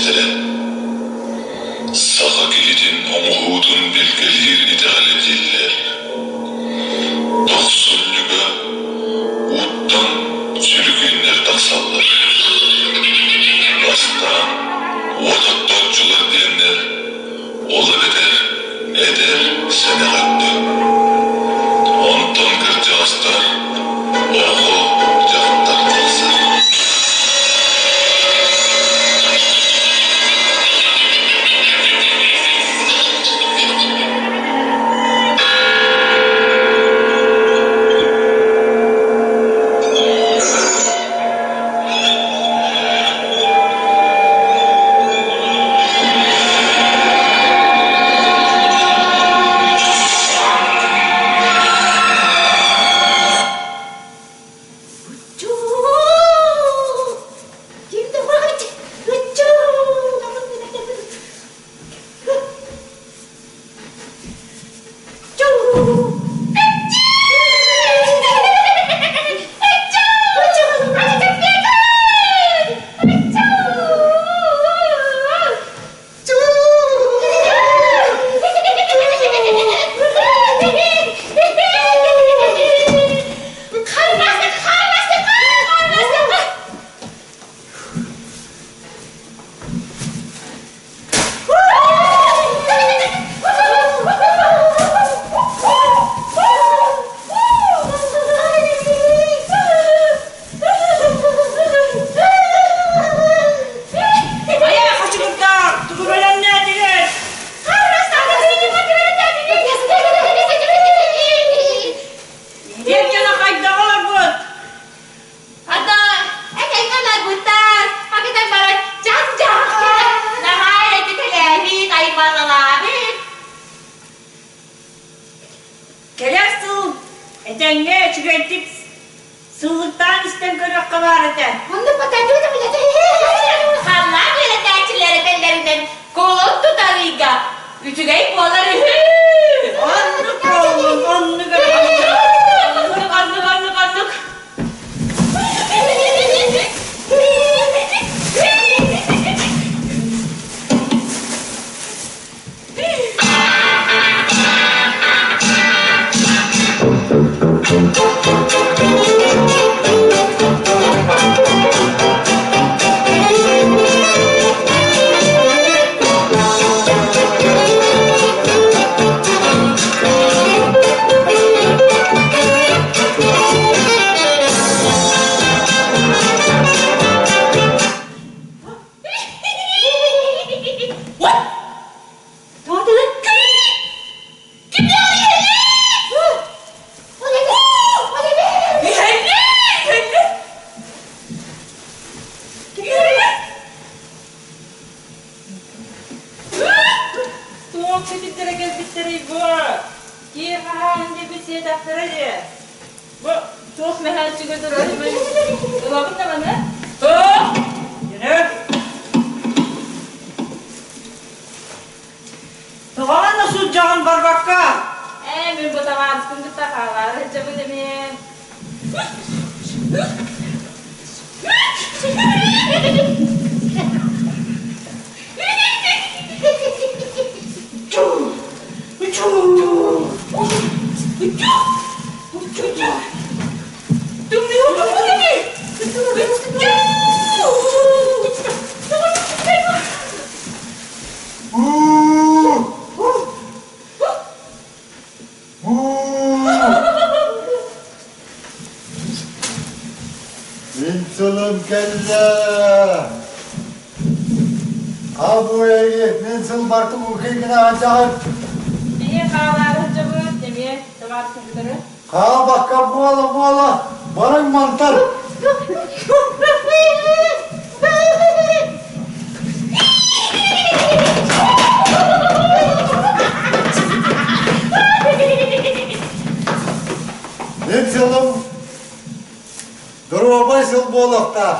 биирдэстэрэ. Саха киһитин оҥоһуутун билгэлиир итэҕэлэ дииллэр. Тохсунньуга ууттан сүлүкүүннэр тахсаллар. Бастаан уот оттооччулар диэннэр, ол эбэтэр эдэр сэнэх өттө. Онтон кырдьаҕастар, оҕо, дьахтар тахсар. Айа, хачыгырдаах, тугу бэлэмнээтигит? Диэн дьоно хайдах олорбут? Ата, этэҥҥэ олорбуттар, пакетан баран дьах-дьах наһаа эрдитэлээбит, аймалалаабыт. Кэлэр сыл этэҥҥэ үчүгэйдик сыллыктаан истэн көрүөххэ баар этэ. Оннук Халлаан үөрэтээччилэр этэллэринэн кулун тутар ыйга үчүгэй буолар үһү. Оннук буоллун, оннук эрэ оннук, оннук, оннук, оннук. Иһэллэ, иһэллэ. Туох кэтиттэрэ кэлбиттэрий бу? Киэр хаһаан диэбит сиэтэхтэрэ дии. Бу туох мөһөөччүгэ турарый? Ылабын да маны? Туох? Дьүнүк! Тоҕо сылдьаҕын барбакка? Ээ, мин бу табаарыспын кытта хаалаары сылдьабын эмиэ. Мин сылым кэллэ. Абу эйи мин сыл бартым укейгина ачаҕын. Эмиэ хаалаары сылдьабыт, эмиэ табаарыспын кытары. Хаалбакка буола-буола барыҥ мантан. Мин сылым доруобай сыл буолуохтаах.